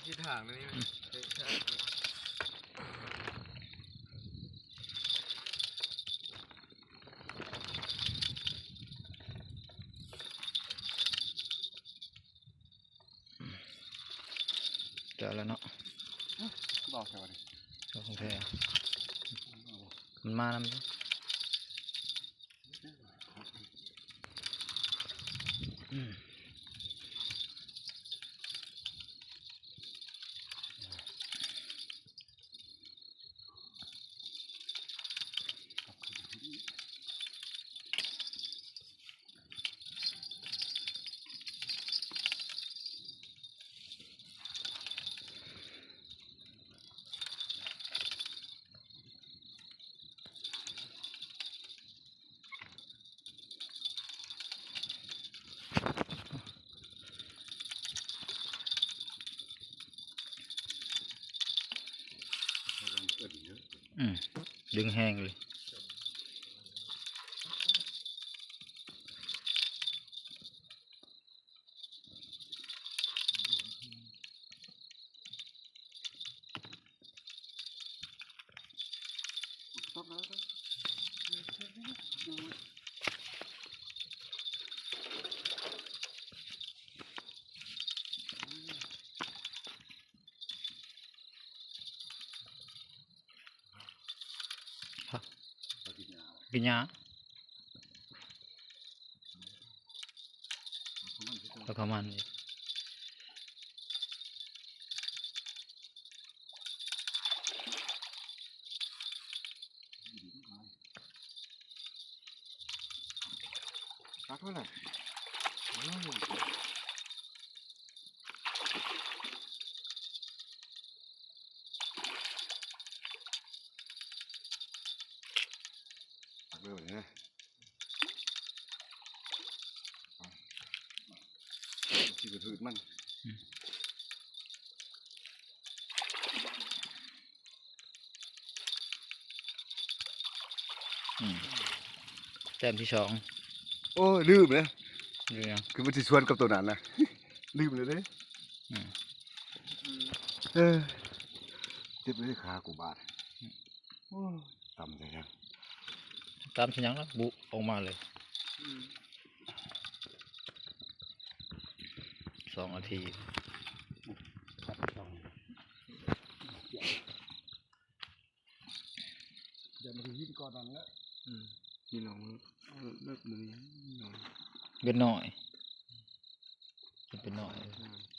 คิดทางนี่ ເຈາະແລ້ວເນາະ ບອກແທ້ວ່ານີ້ ເຈາະຂອງແທ້ ມັນມານຳ ອືມ ອືມ ດຶງແຮງເລີຍ. ກິນຫຍ້າ ແລ້ວກໍມັນອີກ ຕັກເທົ່າໃດ? ຕັກເລີຍບັດນີ້ນະ ຊິໄປຜືດມັນ. ອືມ ອືມ ແຕ້ມທີສອງ. ໂອ້ຍ ລືມເລີຍ ລືມຫຍັງ? ຄືມັນຊິຊວນກັບໂຕນັ້ນນະ ລືມເລີຍເດ້. ອືມ ເອີ ເຈັບເລີຍຂາກູບາດ. ໂອ້ຍ ຕຳໃສ່ຫຍັງ? ຕຳໃສ່ຫຍັງລະ? ບຸອອກມາເລີຍ. ອືມ ສອງນາທີ ຢ່າມາກິນກ່ອນນັ້ນແຫຼະ. ອືມ ພີ່ນ້ອງເລີກ ເລີກ ເບັດນ້ອຍ ເປັນເບັດນ້ອຍ. ອືມ